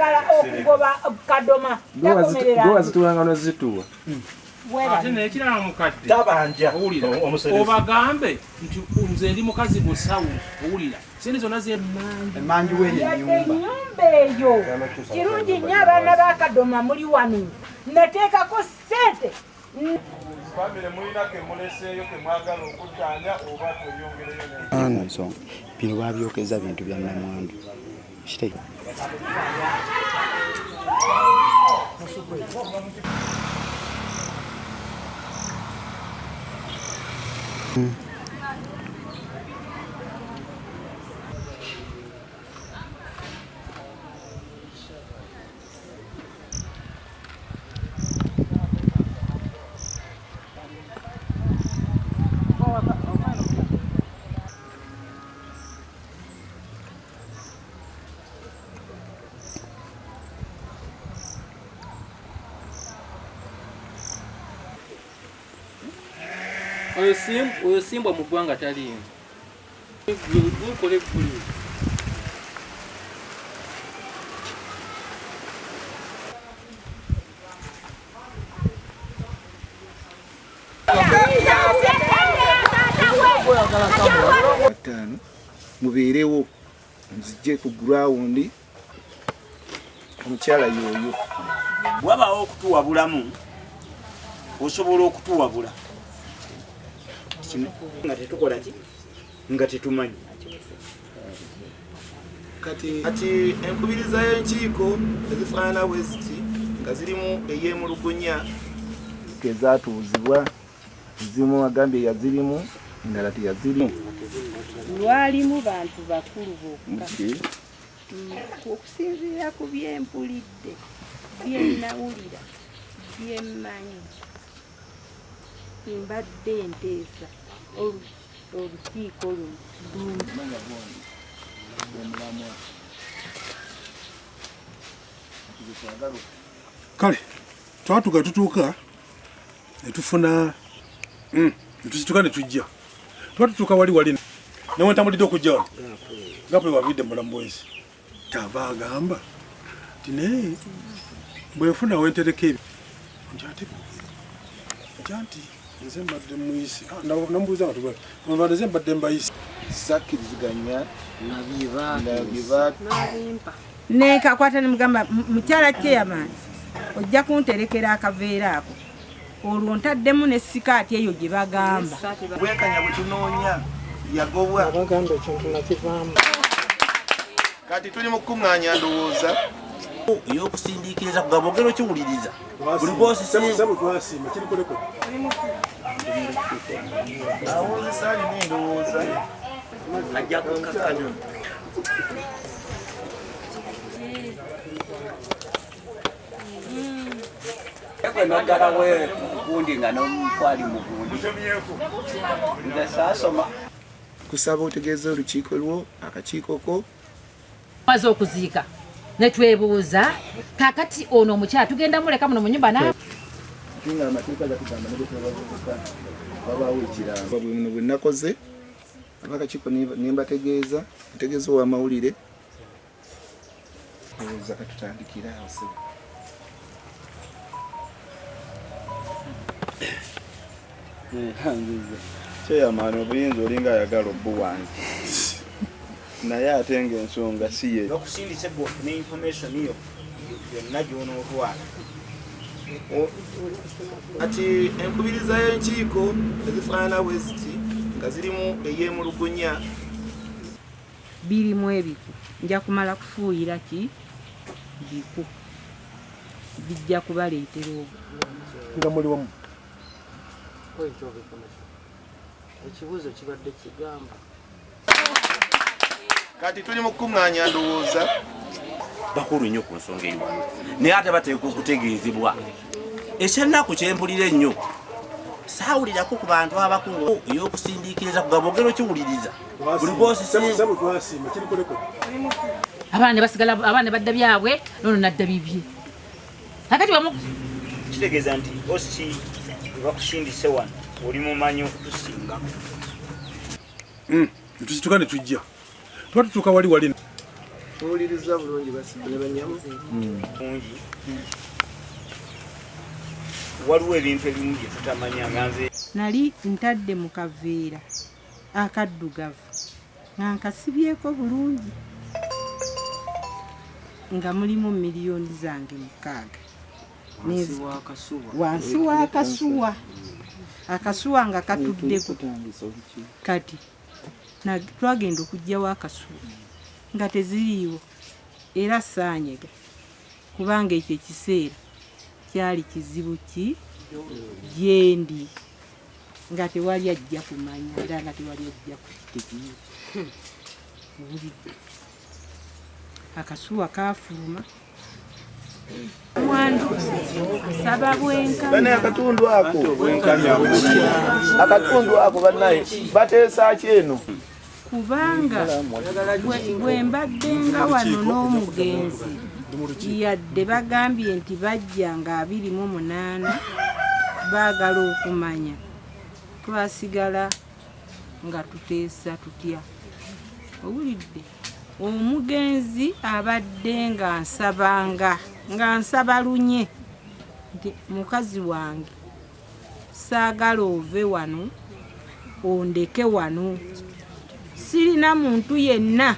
Ayagala okugoba Kadoma. Gwe wazitulanga nozituwa. Ate nekirala mukadde Tabanja. Owulira. Omuseresi. Obagambe nti nze ndi mukazi musawo, owulira, sente zonna ze Emanju weyo Yadde ennyumba. ennyumba eyo kirungi nnyo, abaana ba Kadoma muli wano, nateekako ssente. Famire mulina ke muleseeyo ke mwagala okuttaanya oba tweyongereyo ne Nsonga bino babyokeza bintu bya namwandu. Kite. Oyo simbwa mu ggwanga taliimu. Gukola eggulire. Ttaano mubeerewo nzije ku ground, omukyala y'oyo. Wabaawo okutuwabulamu, osobola okutuwabula. Nga tetukola ki? Nga tetumanyi. Kati enkubiriza y'enkiiko ezifaanana bwe ziti nga zirimu ey'emulugunya ezaatuuzibwa, ezimu agambye yazirimu, endala teyazirimu. Lwalimu bantu bakulu bokka. Okusinziira ku byempulidde, byennawulira, byemmanyi, mbadde nteesa olukiiko luno. Kale twatuuka tutuuka ne tufuna, ne tusituka ne tujja. Twatutuuka wali wali newe ntambulidde okujja wano nga bwe wabidde mu bulamu bw'ensi. Tava agamba nti naye bwe nfuna wentereka ebyo nti ate nti anti nze mbadde muyisi. Namubuuza nga tubala mbadde nze mbadde mbayisi. Sakkiriziganya na bye Nenkakwata ne mugamba, "Mukyala chairman, ojja kunterekera akaveera ako, olwo ntaddemu ne sikaati eyo gye bagamba." Bwenkanya bwe tunoonya yagobwa. Abagamba ekintu nakivaamu. Kati tuli mu kukuŋŋaanya ndowooza. Ey'okusindiikiriza kugamba ogenda okiwuliriza. Buli gw'osisinkana. Sebo, twasiima kiri ku record. Awozesa alina endowooza. Ajja kukakkana. Gwe noggalawo gundi nga n'omufu ali mu gundi. Nze saasoma. Kusaba otegeeza olukiiko lwo, akakiiko ko. Maze okuziika ne twebuuza, kaakati ono omukyala tugenda muleka muno mu nyumba na Ate nga amateeka gatugamba ne bwe tuba bavubuka wabaawo ekirango. Buno bwe nakoze abakakiiko ne mbategeeza, ntegeeza ow'amawulire. Ndowooza katutandikire awo, ssebo. Nzize chairman, obuyinza olinga ayagala obuwange, naye ate ng'ensonga si ye. Bakusindise gwe ofune information yo yonna gy'onootwala. Kati enkubiriza y'enkiiko ezifaanana bwe ziti nga zirimu ey'emulugunya. Birimu ebiku, nja kumala kufuuyira ki biku, bijja kubaleetera obu Nga muli wamu. Point of information. Ekibuuzo kibadde kigamba. Kati tuli mu kukuŋŋaanya ndowooza. Bakulu nnyo ku nsonga eyo wano, naye ate bateekwa okutegeezebwa. Ekyennaku kyempulira ennyo, saawulirako ku bantu abakulu ey'okusindiikiriza kugamba ogenda okiwuliriza buli gw'osisinkana. Sebo, twasiima kiri ku record. Abaana ne basigala, abaana ne badda byabwe, nono nadda bibye. Kakati bamu Kitegeeza nti OC bwe bakusindise wano oli mumanyi okutusinga. Ne tusituka ne tujja. Twatutuuka wali wali. Muwuliriza bulungi basibe ne banyamu. Mungi. Waliwo ebintu ebimu bye tutamanya nga nze. Nali ntadde mu kaveera akaddugavu nga nkasibyeko bulungi nga mulimu miliyoni zange 6 wansi w'akasuwa akasuwa nga katuddeko. Kati twagenda okuggyawo akasuwa nga teziriiwo era saanyega kubanga ekyo ekiseera kyali kizibu ki gyendi nga tewali ajja kumanya era nga tewali ajja kukitegeera. Owulidde akasuwa kaafuluma mwandu saba bwenkanya bane akatundu ako akatundu ako bannaye bateesa ki eno kubanga bwe mbadde nga wano n'omugenzi yadde bagambye nti bajja nga 28 baagala okumanya twasigala nga tuteesa tutya. Owulidde omugenzi abadde nga nsabanga nga nsaba lunye nti mukazi wange saagala ove wano ondeke wano, sirina muntu yenna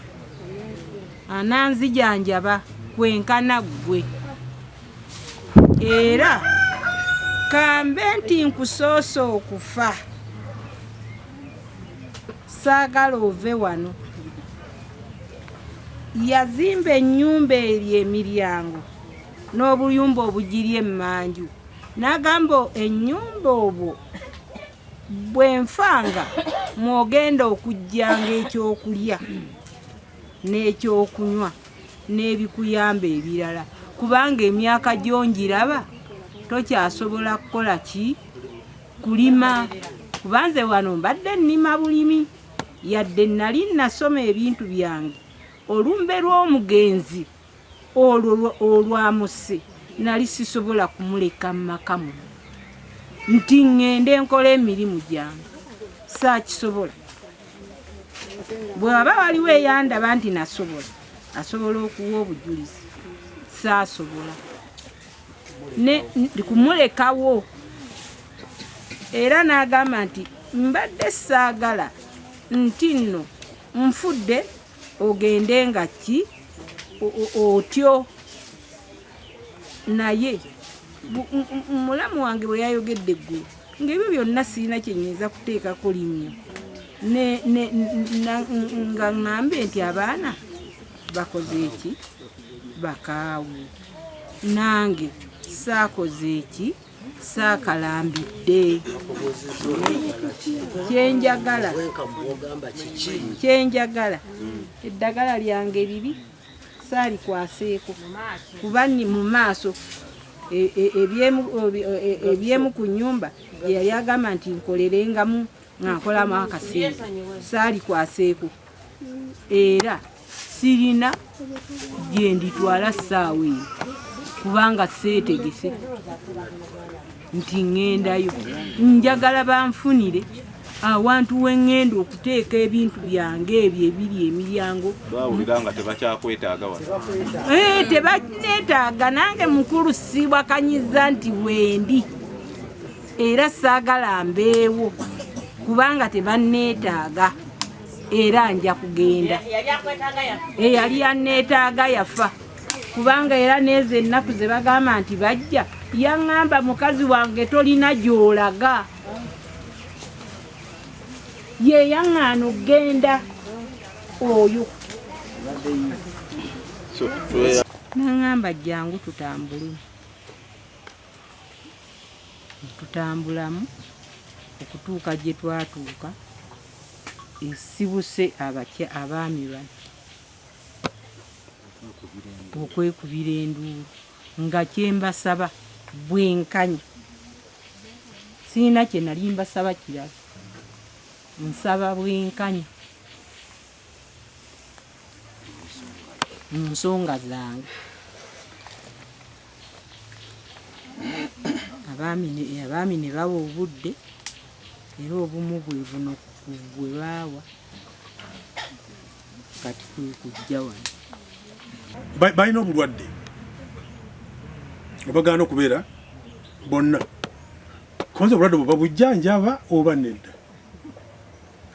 ananzijanjaba kwenkana ggwe, era kambe nti nkusoose okufa saagala ove wano. Yazimba ennyumba eri emiryango n'obuyumba obugiri emmanju n'agamba ennyumba obwo bwe nfanga mwogenda okujjanga ekyokulya n'ekyokunywa n'ebikuyamba ebirala kubanga emyaka gyongiraba tokyasobola kukola ki kulima kubanze wano mbadde nnima bulimi yadde nali nasoma ebintu byange olumbe lw'omugenzi olwo olwamuse nali sisobola kumuleka mu maka muno nti ŋŋende nkola emirimu gyange saakisobola. Bw'aba waliwo eyandaba nti nasobola asobola okuwa obujulizi, saasobola ne kumulekawo. Era n'agamba nti mbadde saagala nti nno nfudde ogende nga ki otyo, naye mulamu wange bwe yayogedde eggulu ng'ebyo byonna sirina kye nnyinza kuteekako linnyo nga ŋŋambe nti abaana bakoze eki bakaawu, nange saakoze eki saakalambidde. Kyenjagala eddagala lyange liri saalikwaseeko kuba ni mu maaso ebyemu ku nnyumba yali agamba nti nkolerengamu nga nkolamu akasente saalikwaseeko era sirina gye nditwala ssaawa eyo kubanga seetegese nti ŋŋendayo. Njagala banfunire awantu we ŋŋenda okuteeka ebintu byange ebyo ebiri emiryango. Bawulira nga tebakyakwetaaga wano. Tebaneetaaga nange mukulu siwakanyiza nti wendi era saagala mbeewo kubanga tebanneetaaga era nja kugenda. Eyali yanneetaaga yafa kubanga era n'ezo ennaku ze bagamba nti bajja yaŋŋamba mukazi wange tolina gy'olaga, ye yaŋŋaana okugenda oyo n'aŋŋamba jjangu tutambule. Tutambulamu okutuuka gye twatuuka esibuse abaami bano okwekubira enduulu nga kyembasaba bwenkanya, sirina kye nali mbasaba kirala, nsaba bwenkanya mu nsonga zange. Abaami ne bawa obudde era obumu bwe buno bwe baawa kati kwe kujja wano. Balina obulwadde obagaana okubeera bonna. Konze obulwadde bwe babujjanjaba oba nedda?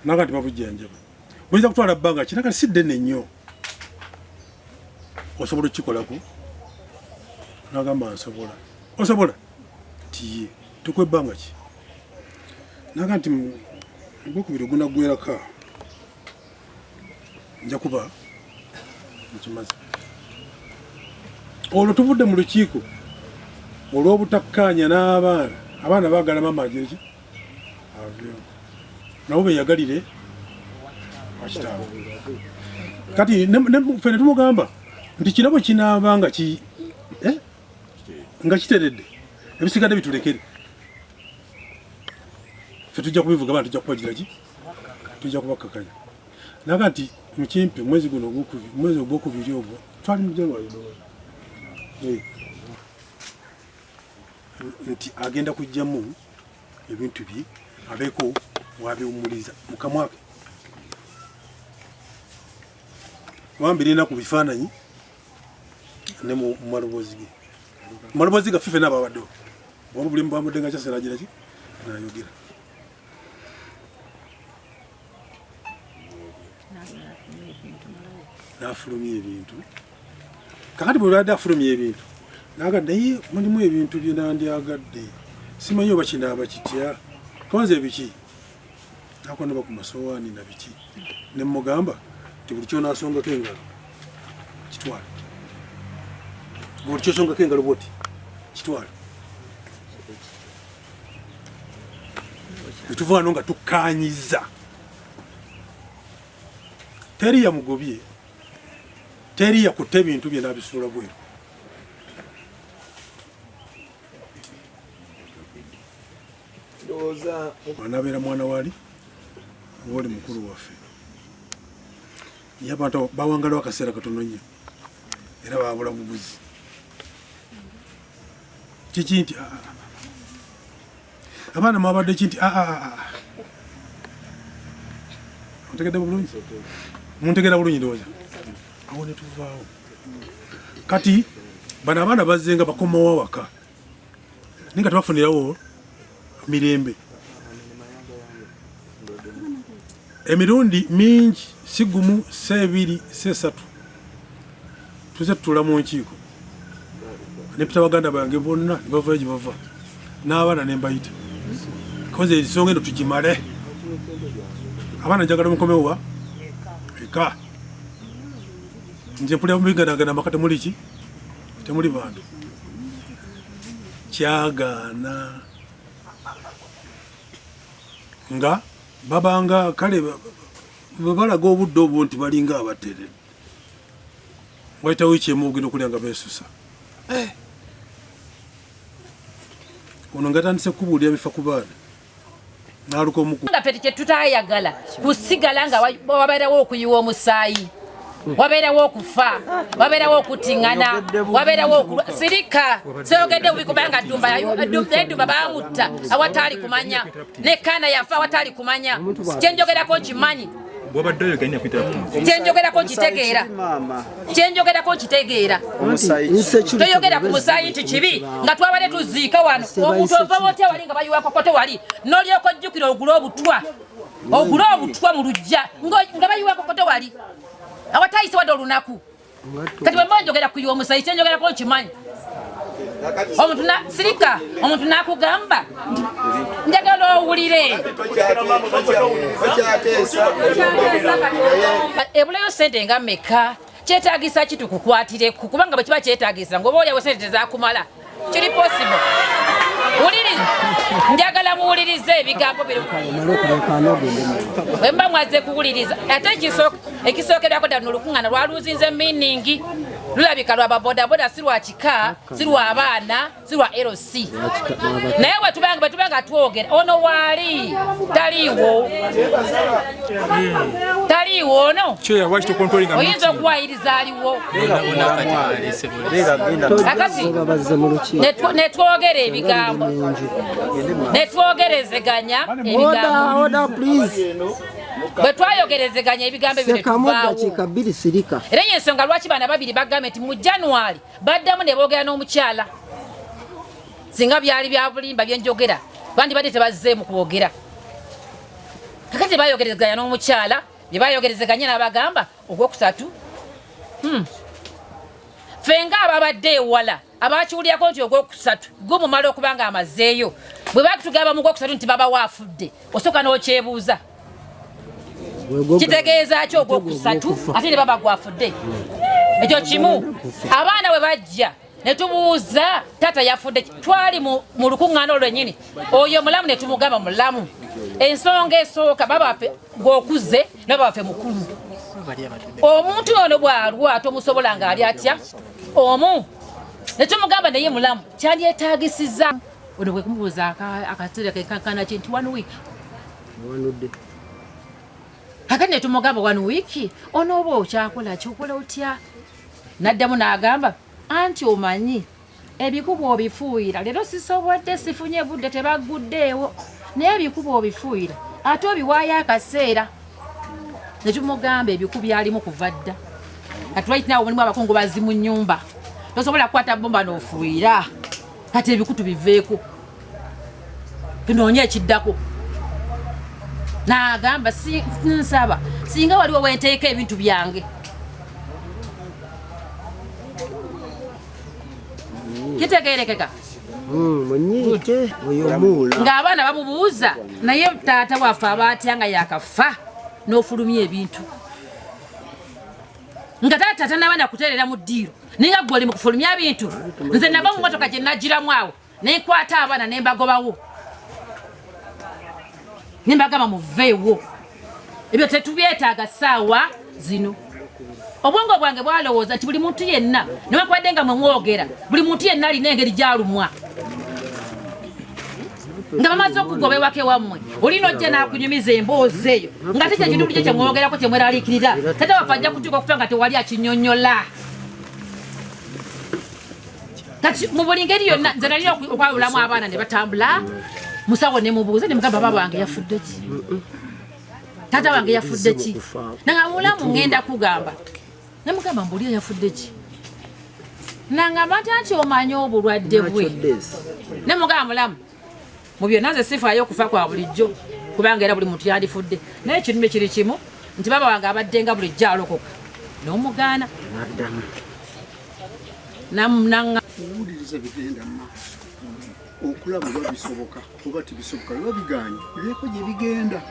Naga nti babujjanjaba. Buyinza kutwala bbanga ki? Naga si ddene nnyo. Osobola okukikolako? Nagamba nsobola. Osobola? Tiye. Tukuwa ebbanga ki? Naga nti ogwokubiri ogunaggwerako nja kuba nkimaze. Olwo tuvudde mu lukiiko olw'obutakkaanya n'abaana. Abaana baagala maama agire ki? Aveewo. Nabo beeyagalire wakitaabwe. Kati ffe ne tumugamba nti kirabo kinaaba nga nga kiteredde, ebisigadde bitulekere. Ffe tujja kubivuga, abaana tujja kubagira ki? Tujja kubakkakanya. Naga nti mukimpe mwezi guno ogwokubiri, mwezi ogwokubiri ogwo twali mu January ndowooza. Nti agenda kujjamu ebintu bye abeeko wabiwumuliza mu kamwa ke. Wambirina ku bifaananyi ne mu maloboozi ge. Mu maloboozi gaffe ffenna ababaddewo. Waliwo buli bamudde nga kyase n'agira ki? N'ayogera. N'afulumya ebintu. Kakati bwe lwadde afulumya ebintu, n'aga naye mulimu ebintu bye nandyagadde. Simanyi oba kinaaba kitya. Konze biki? Nakwanoba ku masowaani na biki. Ne mmugamba nti buli ky'onaasongako engalo kitwale. Buli ky'osongako engalo bw'oti kitwale. Ne tuva wano nga tukkaanyizza. Teri yamugobye, teri yakutte ebintu bye n'abisuula bweru. Anabeera mwana wali oli mukulu waffe. Ye abantu bawangalawo akaseera katono nnyo era baabula bubuzi. Kiki nti abaana mwabadde ki nti ontegedde bulungi, muntegeera bulungi ndowooza. Awo ne tuvaawo. Kati bano abaana bazze nga bakomawo awaka naye nga tebafunirawo mirembe. Emirundi mingi, si gumu, si ebiri, si esatu, tuze tutuula mu nkiiko ne mpita baganda bange bonna ne bavayo gye bava n'abaana ne mbayita, koze ensonga eno tugimale. Abaana njagala mukomewo wa eka. Nze mpulira mubiganagana amaka temuli ki, temuli bantu. Kyagaana nga babanga kale balaga obudde obwo nti balinga abateredde. Wayitawo wiiki emu ogenda okulya nga beesusa. Ono nga atandise kukubuulira bifa ku baana n'aluka omuku. Nga ffe kye tutayagala kusigala nga wabeerawo okuyiwa omusaayi, wabeerawo okufa, wabeerawo okutiŋŋana, wabeerawo okulwa. Sirika seyogedde bubi kubanga Ddumba baamutta awataali kumanya, ne Kaana yafa awataali kumanya. Kye njogerako nkimanyi. Kyenjogerako nkitegeera, kyenjogerako nkitegeera. Toyogera ku musaayi nti kibi nga twabadde tuziika wano. Omuntu ova wotya wali nga bayiwa kokoto wali n'olyoka ojjukira ogule obutwa, ogule obutwa mu luggya nga bayiwa kokoto wali awatayise wadde olunaku. Kati bwe mba njogera ku yiwa omusaayi, kyenjogerako nkimanyi. Omuntu sirika, omuntu n'akugamba njagala owulire. Ebulayo ssente nga mmeka? Kyetaagisa ki tukukwatireko? Kubanga bwe kiba kyetaagisa ng'oba oliawo ssente tezakumala, kiri possible. Wuliriza, njagala muwulirize ebigambo bino. Bwe mba mwazze kuwuliriza, ate ekisookerwako ddala olukuŋŋaana lwaluuzinze meaning, lulabika lwa babodaboda, si lwa kika, si lwa baana, si lwa LC. Naye bwe tuba nga twogera, ono waali taliiwo, taliiwo ono. Oyinza okuwayiriza aliwo. Kakati ne twogera ebigambo, ne twogerezeganya ebigambo. Order, please. Bwe twayogerezeganya ebigambo ebyo ne tuvaawo. Era eyo ensonga lwaki bana babiri bagambye nti mu January baddamu ne boogera n'omukyala. Singa byali bya bulimba bye njogera, bandibadde tebazzeemu kwogera. Kakati bayogerezeganya n'omukyala, bye bayogerezeganya n'abagamba ogwokusatu. Ffe nga ababadde ewala abakiwulirako nti ogwokusatu gumumala okuba nga amazeeyo, bwe batugamba mu gwokusatu nti baba waafudde, osooka n'okyebuuza kitegeeza ki ogwokusatu ate ne baba gwafudde. Ekyo kimu. Abaana bwe bajja ne tubuuza taata yafudde, twali mu lukuŋŋaana olwennyini, oyo mulamu ne tumugamba mulamu. Ensonga esooka, baba waffe gw'okuze ne baba waffe mukulu. Omuntu ono bw'alwa tomusobola ng'ali atya omu, ne tumugamba naye mulamu, kyandyetaagisizza ono bwe kumubuuza akaseera kenkana ki nti 1 week. Kakati ne tumugamba 1 week onooba okyakola ki, okola otya? N'addamu n'agamba anti omanyi ebikuba obifuuyira, leero sisobodde, sifunye budde, tebagguddeewo, naye ebikuba obifuuyira ate obiwaayo akaseera. Ne tumugamba ebiku byalimu kuva dda. Kati right now mulimu abakungubazi mu nnyumba, tosobola kukwata bbomba n'ofuuyira, kati ebiku tubiveeko tunoonye ekiddako. N'agamba nsaba singa waliwo wenteeka ebintu byange. Kitegeerekeka ng'abaana bamubuuza naye taata waffe aba atya nga yakafa n'ofulumya ebintu, nga taata tanaba nakuteerera mu ddiiro, naye nga ggwe oli mu kufulumya bintu. Nze nava mu mmotoka gye nagiramu awo ne nkwata abaana ne mbagobawo ne mbagamba muveewo, ebyo tetubyetaaga ssaawa zino. Obwongo bwange bwalowooza nti buli muntu yenna, newankubadde nga mwe mwogera, buli muntu yenna alina engeri gy'alumwa. Nga bamaze okugoba ewaka ewammwe, olina ojja n'akunyumiza emboozi eyo nga te kyekintu bulijjo kye mwogerako kye mweraliikirira. Taata waffe ajja kutuuka okufa nga tewali akinyonnyola. Kati mu buli ngeri yonna nze nalina okwawulamu abaana ne batambula, musawo ne mubuuza ne mugamba baba wange yafudde ki, taata wange yafudde ki, nanga mulamu ngenda kugamba ne mugamba mbulira yafudde ki, nangamba nti anti omanyi obulwadde bwe, ne mugamba mulamu mu byonna nze sifaayo okufa kwa bulijjo kubanga era buli muntu yandifudde, naye ekirume kiri kimu nti baba wange abadde nga bulijjo alokoka n'omugaana owuliriza bigenda mu maaso okulaba oba bisoboka oba tebisoboka, biba biganye bibeeko gye bigenda.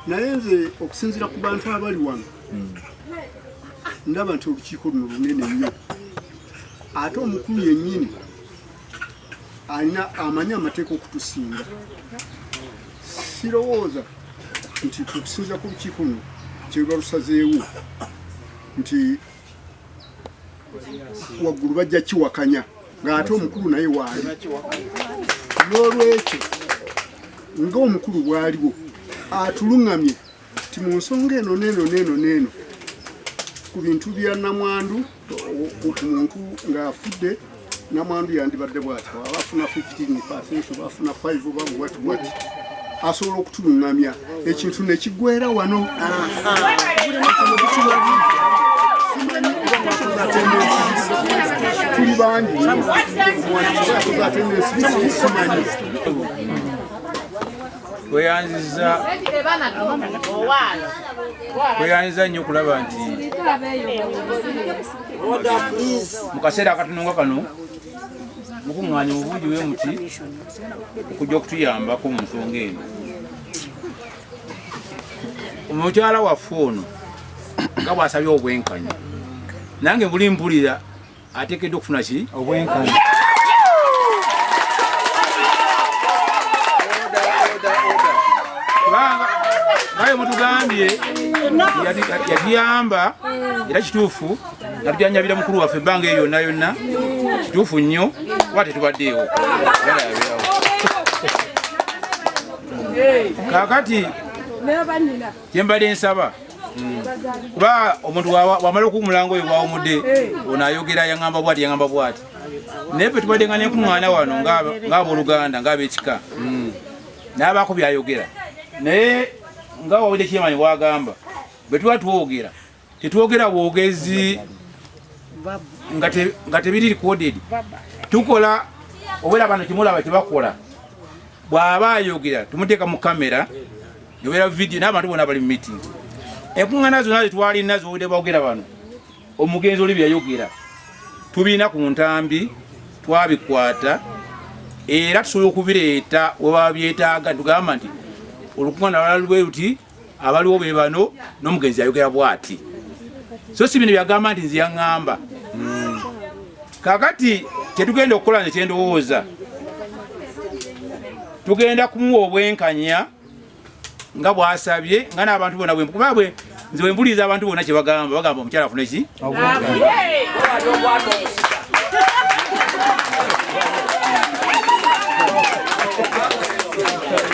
Naye nze okusinziira ku bantu abali wano ndaba nti olukiiko luno lunene nnyo, ate omukulu yennyini alina amanyi amateeka okutusinga. Sirowooza nti okusinziira ku lukiiko luno kye luba lusazeewo nti waggulu bajja kiwakanya ng'ate omukulu naye waali. N'olwekyo ng'omukulu bw'aliwo atuluŋŋamye nti mu nsonga eno n'eno n'eno n'eno ku bintu bya namwandu, ku muntu ng'afudde namwandu yandibadde bw'ati, aba afuna 15% oba afuna 5 oba bwati bwati, asobola okutuluŋŋamya ekintu ne kiggwera wano. Tuli bangi simanyi. Tweyanziza nnyo okulaba nti mu kaseera akatono nga kano mukuŋŋaanya mu bungi bwe muti okujja okutuyambako mu nsonga eno. Omukyala waffe ono nga bw'asabye obwenkanya, nange buli mpulira ateekeddwa okufuna ki obwenkanya. Kubanga nga bwe mutugambye yatuyamba era kituufu natujanjabira mukulu waffe ebbanga eyo yonna yonna, kituufu nnyo kuba tetubaddeewo. Kaakati kyembadde nsaba kuba omuntu wamala okuwumula ngoyo bwawumudde ono ayogera yaŋŋamba bwati yaŋŋamba bwati, naye ffe tubadde nga nenkuŋŋaana wano ng'abooluganda ng'ab'ekika n'abaako byayogera, naye nga wawulidde kyemanyi wagamba bwe tuba twogera tetwogera bwogezi nga tebiri recorded. Tukola obeera bano kimulaba kyebakola, bw'aba ayogera tumuteeka mu kamera nobeera video n'abantu bonna bali mu meeting. Enkuŋŋaana zonna zetwalina zowulidde boogera bano, omugenzi oli byeyayogera tubirina ku ntambi, twabikwata era tusobola okubireeta webaba byetaaga. Tugamba nti olukuŋŋaana lwala lwe luti, abaliwo be bano, n'omugenzi ayogera bw'ati, so si bino byagamba nti nze yaŋŋamba. Kakati kyetugenda okukola, nze kyendowooza, tugenda kumuwa obwenkanya nga bwasabye, nga n'abantu bonna kuba bwe nze bwe mbuliza abantu bonna kye bagamba, bagamba omukyala afune ki.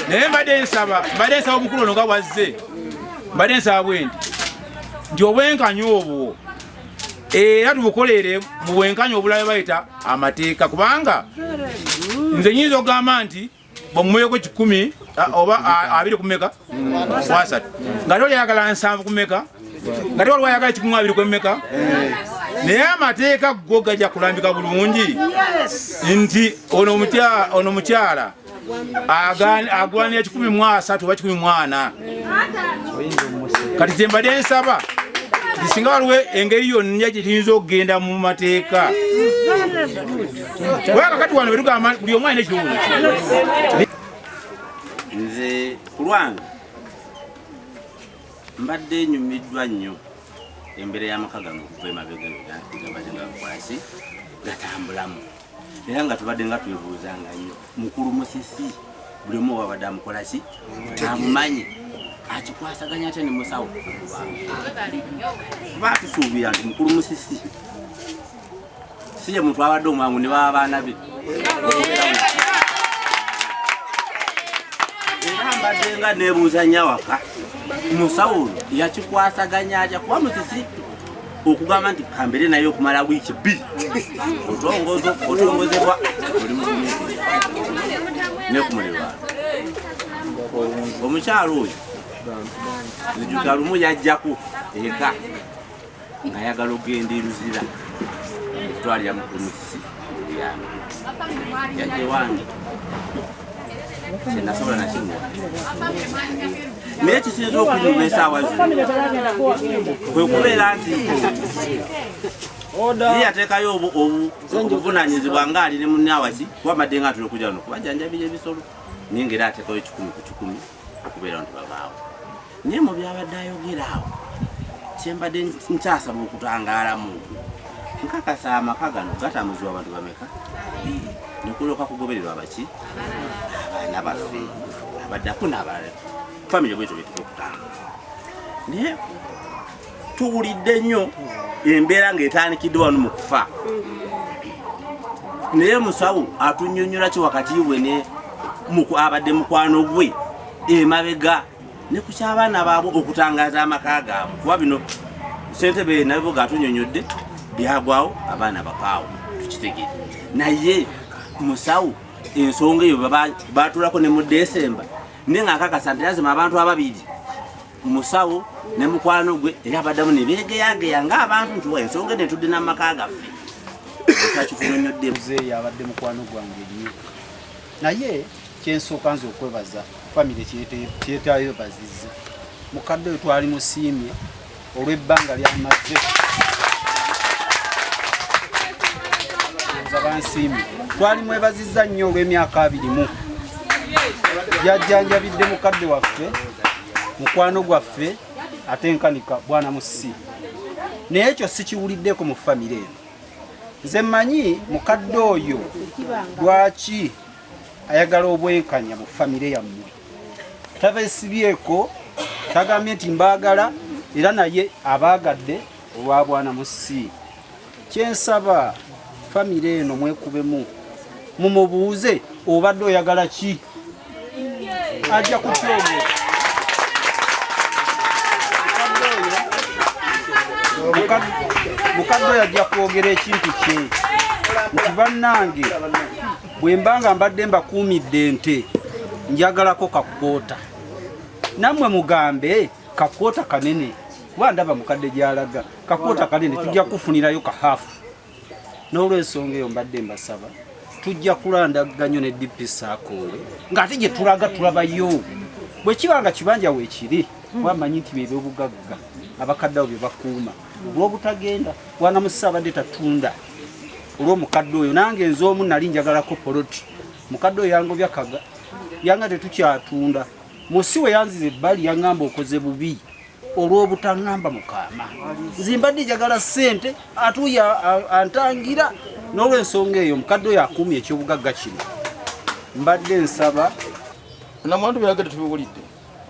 Naye mbadde nsaba omukulu ono nga bwazze, mbadde nsaba bwe nti obwenkanya obwo era tubukolere mu bwenkanya obulala bayita amateeka, kubanga nze nyinza okugamba nti bwemumuyeko 100 oba 20 kumeka 30, nga toli ayagala 70 kumeka, nga tewaliwo ayagala 120 kwemeka, naye amateeka go gajja kulambika bulungi nti ono omukyala agwanira 130 oba 140. Kati kyembadde nsaba nti singa waliwo engeri yonna gye tuyinza okugenda mu mateeka, kubanga kakati wano bwetugamba buli omu alina ekirowoozo kye. Nze ku lwange mbadde nyumiddwa nnyo embeera y'amaka gano okuva emabega gabadde nga gakolaki gatambulamu, era nga tubadde nga twebuuzanga nnyo mukulu Musisi buli omu wabadde amukola ki amumanyi akikwasaganya atya ne musawo, kuba tusuubira nti mukulu Musisi si ye muntu abadde omwangu ne baba baana be. Era mbadde nga neebuuza nnyo awaka musawo ono yakikwasaganya atya, kuba Musisi okugamba nti kambere naye okumala wiiki 2 otongozebwa oli mugumiikiriza ne ku mulirwano. Omukyalo oyo nzijukira lumu yajjako eka ng'ayagala okugenda e Luzira okutwalira mukulu Musisi obuyambi, yajja ewange kyenasobola nakimuwa, naye kisinza okunyuma esaawa zino kwe kubeera nti ye yateekayo obuvunaanyizibwa ng'ali ne munne awaki, kuba mbadde nga atera okujja wano kubajanjabira ebisolo, naye ng'era ateekayo 100 ku 100 okubeera nti babaawo. Naye mu byabadde ayogera awo kyembadde nkyasaba okutangaalamu, nkakasa amaka gano gatambuzibwa abantu bameka nekulooka kugobererwa abaki abaana baffe abaddako n'abalala, famire bwetyo byetuka okutambula. Naye tuwulidde nnyo embeera ng'etandikiddwa wano mu kufa, naye musawo atunnyonnyola ki wakati we ne abadde mukwano gwe emabega ne ku ky'abaana baabwe okutangaaza amaka gaabwe, kuba bino ssentebe nabibuga atunyonyodde byagwawo abaana bakaawo tukitegere. Naye musawo ensonga eyo batulako ne mu Desemba, naye nga nkakasa nti lazima abantu ababiri musawo ne mukwano gwe era abaddamu ne beegeyageya ng'abantu nti wa ensonga eno etudde n'amaka gaffe. Otakitunyonyodde. Muzeeyi abadde mukwano gwange nnyo, naye kyensooka nze okwebaza famire kyetayebazizza mukadde oyo twali musiimye olw'ebbanga ly'amaze bansiimye, twali mwebazizza nnyo olw'emyaka 20 yajjanjabidde mukadde waffe mukwano gwaffe ate nkanika bwana Musisi, naye ekyo sikiwuliddeko mu famire eno. Nze mmanyi mukadde oyo lwaki ayagala obwenkanya mu famire yammwe, tabeesibyeko, tagambye nti mbaagala, era naye abaagadde olwa bwana Musisi. Kyensaba famire eno mwekubemu mumubuuze obadde oyagala ki, ajja kukyogera. Mukadde oyo ajja kwogera ekintu kye nti bannange bwe mba nga mbadde mbakuumidde ente njagalako kakoota, Nammwe mugambe kakwota kanene, kuba ndaba mukadde gy'alaga kakwota kanene, tujja kufunirayo kahaafu. N'olwensonga eyo mbadde mbasaba tujja kulandagga nnyo ne DP Saakowe ng'ate gye tulaga tulabayo. Bwe kiba nga kibanja weekiri, wamanyi nti bye byobugagga abakadde abo bye bakuuma olw'obutagenda. Bwana Musa abadde tatunda olw'omukadde oyo, nange nze omu nali njagalako poloti, mukadde oyo yangobya kaga yanga tetukyatunda. Musi we yanziza ebbali yaŋŋamba okoze bubi olw'obutaŋŋamba mukaama, nze mbadde njagala ssente ate oyo antangira. N'olwensonga eyo mukadde oyo akuumye ekyobugagga kino, mbadde nsaba. Namwandu byagedde tubiwulidde.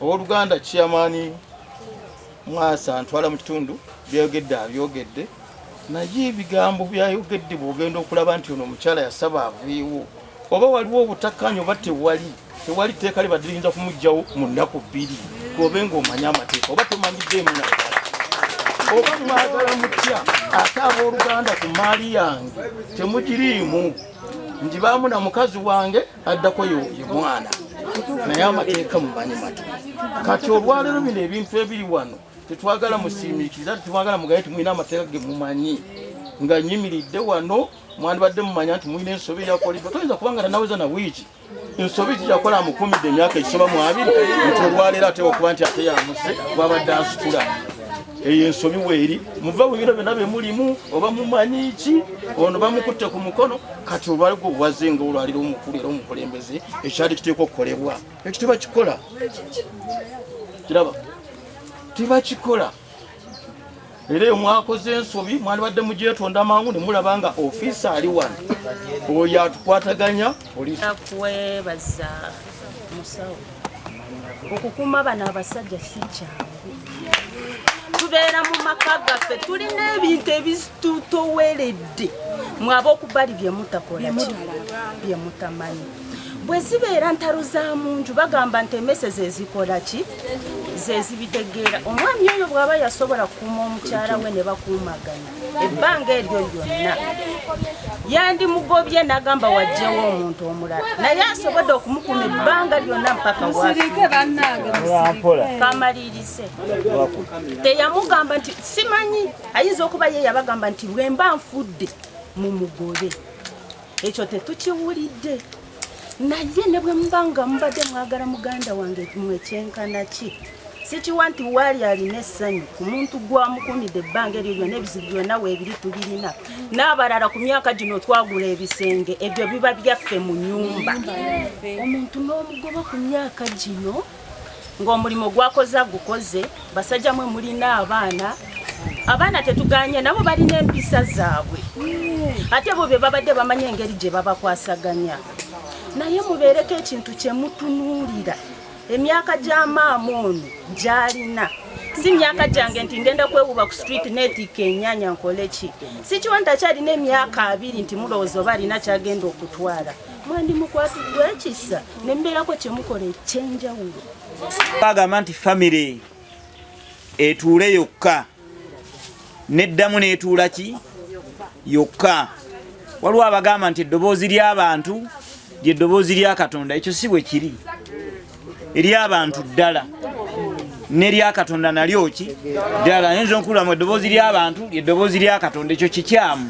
Owooluganda chairman Mwasa ntwala mu kitundu byayogedde abyogedde, naye ebigambo byayogedde bw'ogenda okulaba nti ono omukyala yasaba aveewo, oba waliwo obutakkaanya oba tewali, tewali tteeka libadde liyinza kumuggyawo mu nnaku 2. Kobe ng'omanyi amateeka oba tomanyiddeemu naddala, oba mwagala mutya ate abooluganda ku maali yange temugiriimu, njibaamu na mukazi wange addako ye mwana, naye amateeka mumanyi mati. Kati olwaleero bino ebintu ebiri wano tetwagala musiimiikiriza, tetwagala mugaye nti mulina amateeka ge mumanyi. Nga nyimiridde wano mwandibadde mumanya nti mulina ensobi eyakoleddwa. Toyinza kubanga tanaweza na wiiki ensobi kiyakola amukumidde emyaka egisoba mu 20, nti olwaleero ate okuba nti ate yamuse bwabadde ansitula. Eyo ensobi weeri muva mu biro byonna bye mulimu oba mumanyi ki, ono bamukutte ku mukono. Kati olwali gwe owaze nga olwaliro omukulu era omukulembeze, ekyali kiteekwa okukolebwa ekyo tebakikola, kiraba tebakikola. Era eyo mwakoze ensobi, mwandibadde mugyetonda mangu ne mulaba nga ofiisa ali wano oyo atukwataganya poliisi. Kwebaza musawo okukuuma bano abasajja si kyangu. Tubeera mu maka gaffe tulina ebintu ebitutoweredde, mwe ab'okubali bye mutakola ki bye mutamanyi. Bwe zibeera ntalo za munju bagamba nti emmese ze zikola ki ze zibitegeera. Omwami oyo bw'aba yasobola kukuuma omukyala we ne bakuumagana ebbanga eryo lyonna, yandimugobye n'agamba wajjewo omuntu omulala, naye asobodde okumukuuma ebbanga lyonna mpaka wakamalirise. Teyamugamba nti simanyi, ayinza okuba ye yabagamba nti bwe mba nfudde mumugobe, ekyo tetukiwulidde. Naye ne bwe muba nga mubadde mwagala muganda wange mwekyenkana ki, sikiwa nti waali alina essanyu ku muntu gwamukumidde ebbanga eryo lyonna, ebizibu byonna weebiri tubirina n'abalala. Ku myaka gino twagula ebisenge, ebyo biba byaffe mu nnyumba. Omuntu n'omugoba ku myaka gino ng'omulimu gwakoze agukoze. Basajja mwe mulina abaana, abaana tetuganye nabo balina empisa zaabwe, ate bo be babadde bamanyi engeri gye babakwasaganya. Naye mubeereko ekintu kye mutunuulira, emyaka gya maama ono gy'alina si myaka gyange nti ngenda kwewuba ku street neetiika ennyanya nkole ki. Sikiwa nti akyalina emyaka 20 nti mulowooza oba alina kyagenda okutwala, mwandimukwatiddwa ekisa ne mubeerako kye mukola ekyenjawulo. Bagamba nti famire etuule yokka neddamu n'etuula ki yokka. Waliwo abagamba nti eddoboozi ly'abantu lyeddoboozi lya Katonda, ekyo si bwe kiri. Ery'abantu ddala n'erya Katonda nalyo ki ddala. Ayinza okulamu eddoboozi ly'abantu lyeddoboozi lya Katonda, ekyo kikyamu.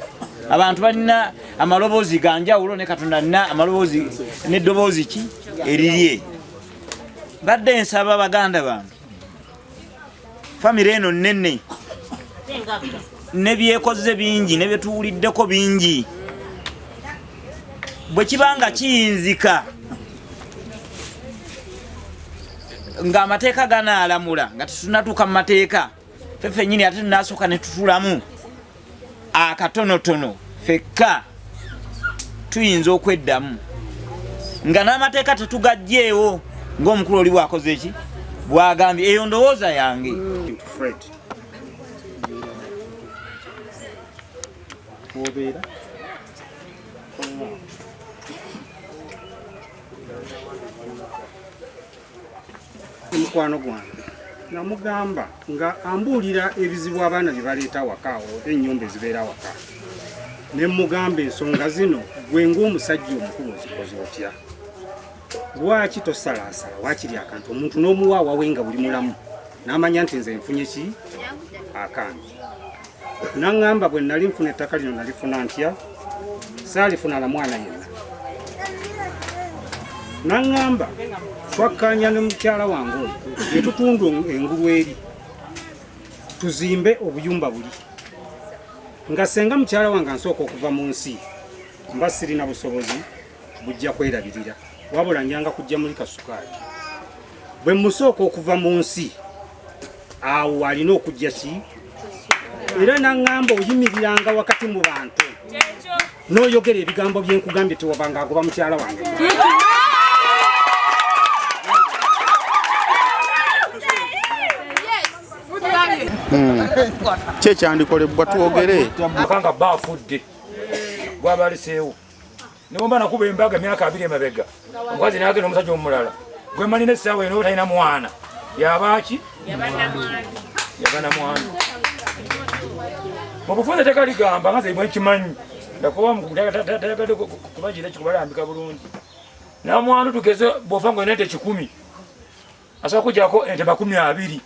Abantu balina amaloboozi ga njawulo ne Katonda alina amaloboozi n'eddoboozi ki erirye. Mbadde nsaba baganda bange, famire eno nnene, ne byekoze bingi ne byetuwuliddeko bingi. Bwe kiba nga kiyinzika ng'amateeka ganaalamula nga tetunatuuka mu mateeka, ffe ffennyini ate tunasooka ne tutulamu akatonotono fekka, tuyinza okweddamu nga n'amateeka tetugaggyeewo ng'omukulu oli bw'akoze ki bw'agambye. Eyo ndowooza yange. Fred wobeera mukwano gwange namugamba nga ambuulira ebizibu abaana bye baleeta awaka oba ennyumba ezibeera awaka, ne mugamba ensonga zino gwe ng'omusajja omukulu ozikoze otya? Lwaki tosalaasala waakiri akantu omuntu n'omuwa awawe nga buli mulamu n'amanya nti nze nfunye ki akange. Naŋŋamba bwe nali nfuna ettaka lino nalifuna ntya, saalifuna na mwana yenna. Naŋŋamba twakkaanya ne mukyala wange oyo ne tutunda engulu eri tuzimbe obuyumba buli. Nga senga mukyala wange ansooka okuva mu nsi mba sirina busobozi bujja kwerabirira, wabula njanga kujja muli kasukaali. Bwe musooka okuva mu nsi awo alina okujja ki, era naŋŋamba oyimiriranga wakati mu bantu n'oyogera ebigambo bye nkugambye tewabanga agoba mukyala wange. Kyekyandikolebwa twogere akanga baafudde gwabaleseewo nebomba nakuba embaga emyaka 20 emabega omukazi nagenda omusajja omulala gwe manina essaawa eno talina mwana yabaaki yaba namwandu. Mu bufunze etteeka ligamba nga nze bwe nkimanyi ndakuba tayagadde kubagira kikubalambika bulungi. Namwandu tugeze bw'ofa nga olina ente 100 asobola kujjako ente 20,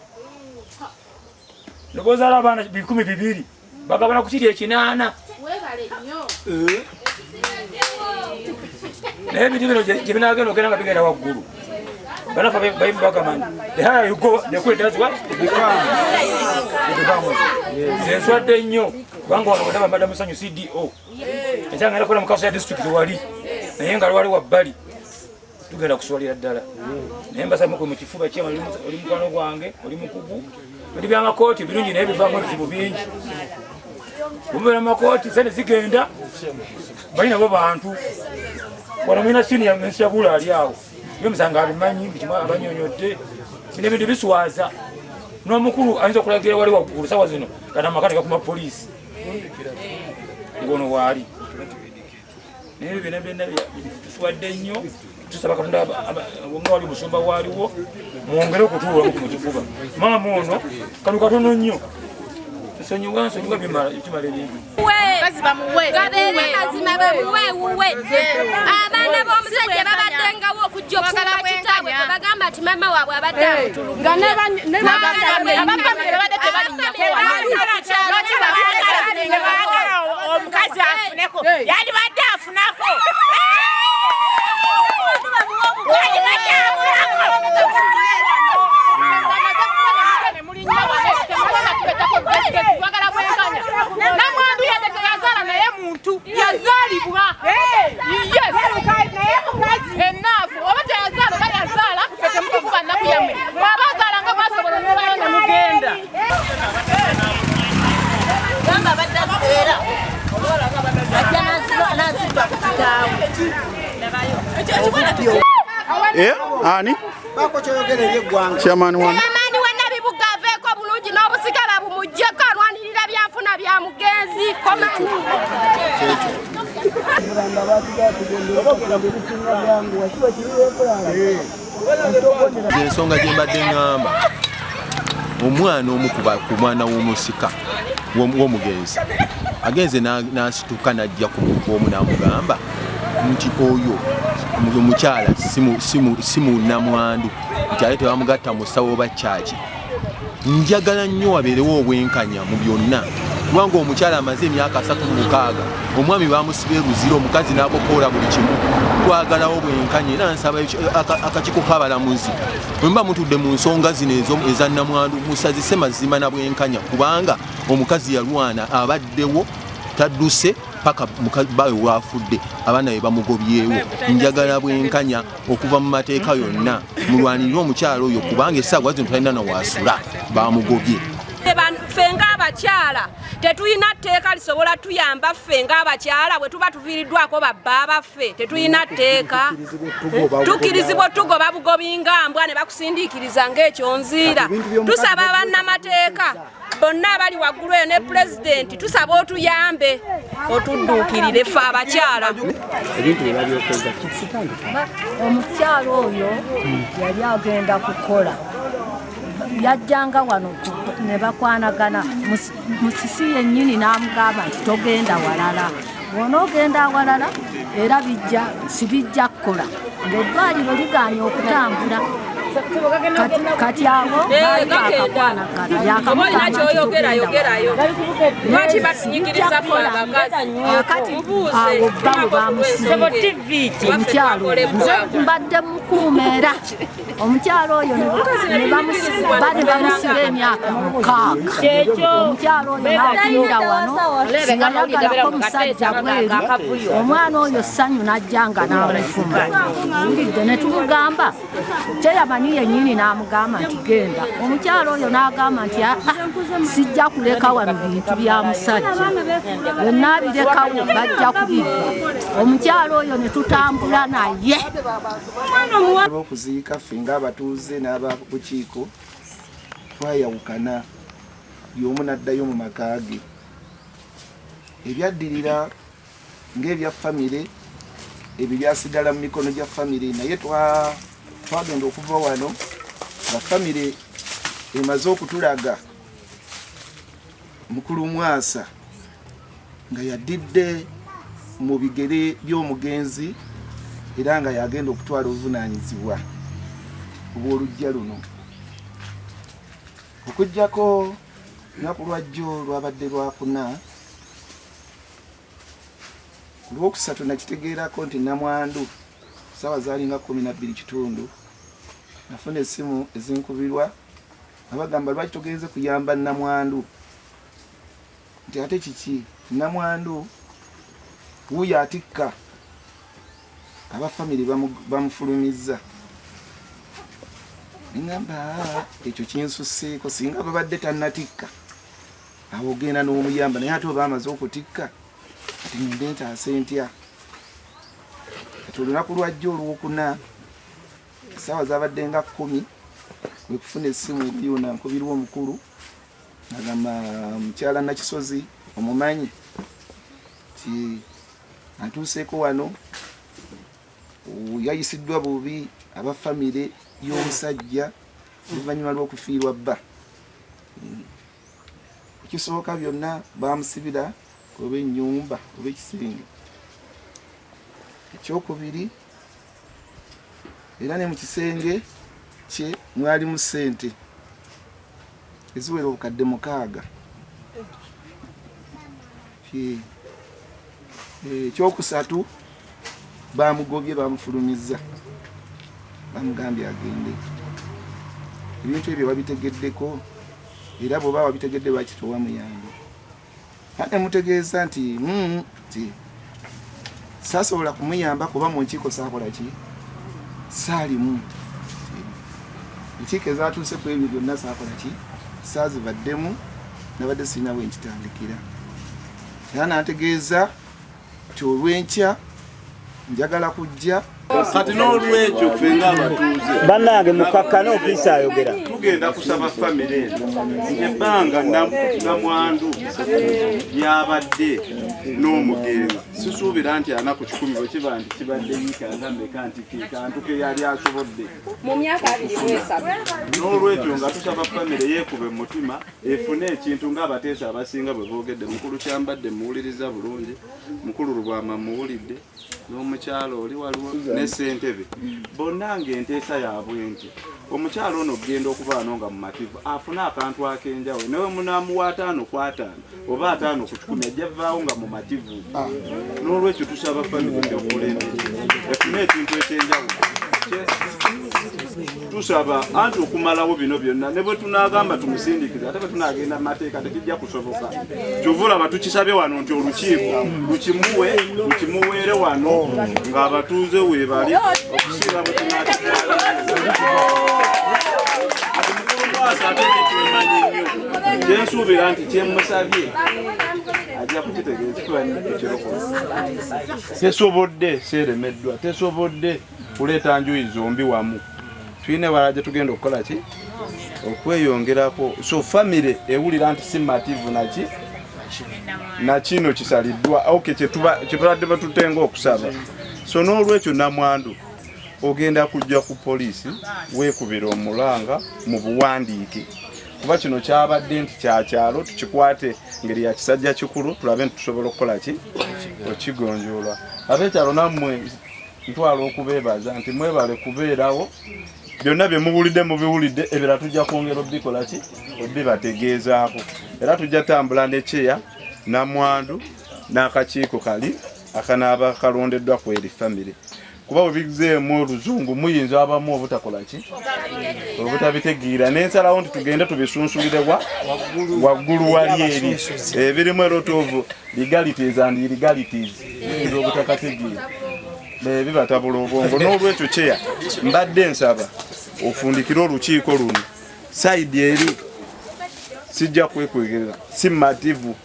nobozaala abaana 2,000 bagabana ku kiri 8. Naye ebintu bino gye binagenda ogenda nga bigenda waggulu, banafa bayimu bagamba nti the higher you go, the quicker does what? It becomes. Nze nswadde nnyo kubanga wano wetaba mbadde musanyu CDO ekyanga ngenda kukola mu council ya district wali, naye nga lwali wabbali tugenda kuswalira ddala. Naye mbasaba mukwe mu kifuba kyema, oli mukwano gwange, oli mukugu. Bintu byamakooti birungi naye bivaamu ebizibu bingi. Bumubeera mu makooti sente zigenda, bali nabo bantu wano mulina senior ensabula ali awo byomusanga abimanyi bikimu abanyonyodde. Bino ebintu biswaza n'omukulu ayinza okulagira wali waggulu sawa zino kati amaka negakuma poliisi ngono waali. Naye ebyo byonna byonna tuswadde nnyo. Tusaba Katonda nga wali musumba waaliwo mwongere okutuulamu mu kifuba. Maama ono kano katono nnyo, nsonyiwa nsonyiwa bimala kimala ebintu. Gabeere mazima, bamuwe wuwe. Abaana b'omusajja babaddengawo okujja okuba kitaabwe bwe bagamba nti maama waabwe abadde amutulugunya. Omukazi afuneko, yalibadde afunako, yalibadde afunako. Namwandu yadde teyazaala naye muntu yazaalibwa. Yes, enaafu oba teyazaala oba yazaala, ffe temutukuba nnaku yammwe. Mwaba azaala nga mwasobola mubayo ne mugenda. Gamba abadde era ajja n'azibba ku kitaawe. Eh, ani? Baako kyoyogera eri eggwanga. Chairman wa Chairman wa Nabibuga aveeko bulungi n'obusika babumuggyeko, alwanirira byanfuna bya mugenzi komani. Ensonga gye mbadde ŋŋamba, omwana omu ku mwana w'omusika w'omugenzi agenze n'asituka n'ajja ku muntu omu n'amugamba nti oyo omukyala si munnamwandu, nti ate tebamugatta musawo oba kyaki. Njagala nnyo wabeerewo obwenkanya mu byonna, kubanga omukyala amaze emyaka 36, omwami bamusiba eruzira, omukazi n'akokoola buli kimu. Twagalawo bwenkanya era nsaba akakiiko k'abalamuzi bwe muba mutudde mu nsonga zino eza nnamwandu musazise mazima na bwenkanya, kubanga omukazi yalwana, abaddewo tadduse paka bawe wafudde, abaana be bamugobyewo. Njagala bwenkanya okuva mu mateeka yonna, mulwanirire omukyala oyo, kubanga essaawa zino talina nawaasula, bamugobye. Ffe ng'abakyala tetulina tteeka lisobola tuyamba. Ffe ng'abakyala bwe tuba tuviiriddwako babba baffe, tetulina tteeka, tukkirizibwa otugoba bugobi nga mbwa ne bakusindiikiriza ng'ekyonziira. Tusaba bannamateeka bonna abali waggulu eyo ne pulezidenti, tusaba otuyambe otudduukirire ffe abakyala. Ebintu bye babyokeza kitandika. Omukyalo oyo yali agenda kukola, yajjanga wano ne bakwanagana. Musisi yennyini n'amugamba nti togenda walala, bw'onoogenda awalala Era bijja sibijja kukola ng'eddwaliro ligaanye okutambula. Kati awo oba olina kyoyogera yogerayo. Lwaki batunyigiriza ffe abakazi? Kati awo bba bamusiba omukyalo nze mbadde mukuuma era omukyalo oyo ne bamusiba emyaka 6. Omukyalo oyo n'atinda wano singayagalako musajja bweru. Omwana oyo Ssanyu n'ajja nga n'amufuma wulidde ne tumugamba kyeyamanyi yennyini n'amugamba nti genda. Omukyalo oyo n'agamba nti sijja kuleka wano bintu bya musajja, byonna abirekawo bajja kubibba. Omukyalo oyo ne tutambula naye. Okuziika ffe ng'abatuuze n'ababukiiko twayawukana, y'omu n'addayo mu maka ge. Ebyaddirira ng'ebya famire ebyo byasigala mu mikono gya famire, naye twagenda okuva wano nga famire emaze okutulaga mukulu Mwasa nga yaddidde mu bigere by'omugenzi era nga yagenda okutwala obuvunaanyizibwa obw'oluggya luno. Okuggyako lunaku lwajjo lwabadde lwakuna, ku lwokusatu nakitegeerako nti namwandu ssaawa zaalinga 12:15 nafuna essimu ezinkubirwa nga bagamba lwaki togenze kuyamba namwandu, nti ate kiki namwandu wuuyo atikka aba famire bamufulumizza. Ngamba ekyo kinsusseeko, singa babadde tannatikka awo ogenda n'omuyamba, naye ate oba amaze okutikka ati ngende ntaase ntya. Kati olunaku lwajjo olwokuna essaawa zabadde nga 10 kwe kufuna essimu ebyuna nkubirwa omukulu agamba mukyala Nakisozi omumanyi ti atuuseeko wano yayisiddwa bubi aba famire y'omusajja oluvannyuma lw'okufiirwa bba. Ekisooka byonna bamusibira oba ennyumba oba ekisenge. Ekyokubiri era ne mu kisenge kye mwalimu ssente eziwera obukadde 6. Ekyokusatu bamugobye bamufulumizza bamugambye agende. Ebintu ebyo babitegeddeko era bw'oba wabitegedde lwaki tewamuyamba? Ate mutegeeza nti nti saasobola kumuyamba kuba mu nkiiko saakola ki saalimu. Enkiiko ezaatuuse ku ebyo byonna saakola ki saazibaddemu, nabadde sirina bwe nkitandikira. Era n'ategeeza nti olw'enkya njagala kujja. Kati n'olwekyo ffe ng'abatuuze bannange mukakkane ofiisi ayogera. Tugenda kusaba famire eno nti ebbanga namwandu lyabadde n'omugenzi sisuubira nti 4 ku 100 bwe kiba nti kibadde yiika nga mmeka nti ke kantu ke yali asobodde mu myaka 23. N'olwekyo nga tusaba famire yeekube mu mutima efune ekintu ng'abateesa abasinga bwe boogedde. Mukulu Kyambadde muwuliriza bulungi, mukulu Lubwama muwulidde, n'omukyalo oli waliwo ne ssentebe bonna ng'enteesa yaabwe nti omukyalo ono okugenda okuba wano nga mumativu afune akantu ak'enjawulo, ne bwe munaamuwa 5 ku 5 oba 5 ku 100 ajja vaawo nga mumativu. N'olwekyo tusaba famire gyokulembeze efune ekintu eky'enjawulo. Tusaba anti okumalawo bino byonna ne bwe tunaagamba tumusindikize ate bwe tunaagenda mu mateeka tekijja kusoboka. Kyova olaba tukisabye wano nti olukiiko lukimuweere wano ng'abatuuze weebali okusinga bwe tunaakitwala. Ate tetwemanyi nnyo, kyensuubira nti kyemusabye ajja kukitegeera ekituba. Tesobodde seeremeddwa, tesobodde kuleeta njuyi zombi wamu. Tulina ewalala gye tugenda okukola ki okweyongerako. So famire ewulira nti si mativu naki na kino kisaliddwa okay, kyetubadde batutenga okusaba. So n'olwekyo namwandu ogenda kujja ku poliisi weekubira omulanga mu buwandiike Kuba kino kyabadde nti kyakyalo tukikwate ngeri ya kisajja kikulu tulabe nti tusobola okukola ki okigonjoola. Ab'ekyalo nammwe ntwala okubeebaza nti mwebale kubeerawo, byonna bye muwulidde mubiwulidde, ebirala tujja kwongera obikola ki obibategeezaako. Era tujja tambula ne kyeya namwandu n'akakiiko kali akanaaba kalondeddwa ku eri famire, kuba bwe bizeemu oluzungu muyinza abamu obutakola ki obutabitegeera, n'ensalawo nti tugende tubisunsulire waggulu wali eri ebirimu a lot of legalities and illegalities biyinza obutakategeera bibatabula obwongo. N'olwekyo kyeya mbadde nsaba ofundikire olukiiko luno sayidi eri, sijja kwekwegerera, si mativu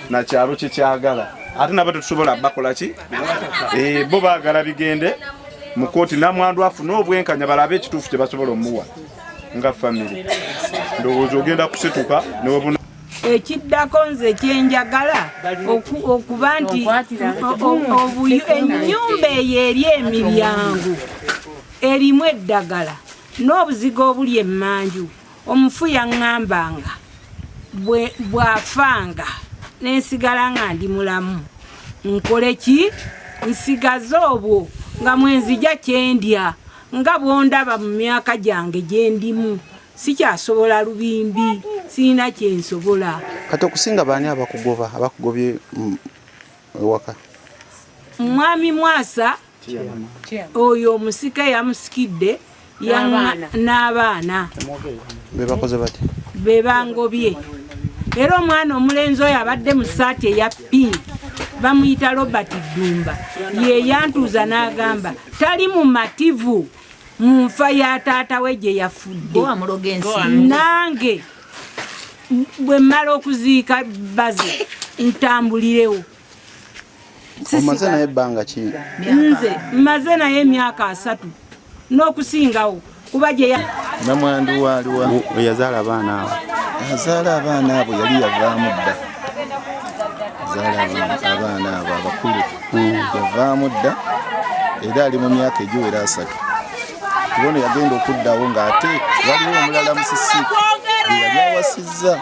na kyalo kyekyagala, ate nabo tetusobola bakola ki bo baagala bigende mu kooti, namwandu afune obwenkanya balabe ekituufu kye basobola omuwa nga famire. Ndowooza ogenda kusituka newebuna. Ekiddako nze kyenjagala okuba nti ennyumba eyo eri emiryango erimu eddagala n'obuzigo obuli emmanju. Omufu yaŋŋambanga bw'afanga nensigala nga ndi mulamu nkole ki, nsigaze obwo nga mwenzija kyendya nga bw'ondaba mu myaka gyange gye ndimu, sikyasobola lubimbi, sirina kyensobola. Kati okusinga baani abakugoba, abakugobye ewaka? Mwami Mwasa oyo omusika yamusikidde n'abaana bebakoze bati be bangobye. Era omwana omulenzi oyo abadde mu ssaati eya pink bamuyita Robert Ddumba, ye yantuuza n'agamba tali mumativu mu nfa ya taata we gye yafudde. Nange bwe mmala okuziika baze ntambulirewo. Omaze naye ebbanga ki? Nze mmaze naye emyaka 3 n'okusingawo, kuba gye namwandu waliwa yazaala abaana abo. Azaala abaana abo yali yavaamu dda, azaala abaana abo abakulu yavaamu dda, era ali mu myaka egiwera 3. Kubono yagenda okuddawo ng'ate waliwo omulala musisi gwe yali awasizza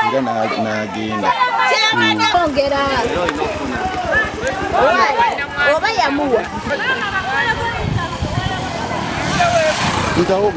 era n'agenda. Oba yamuwa ntawo.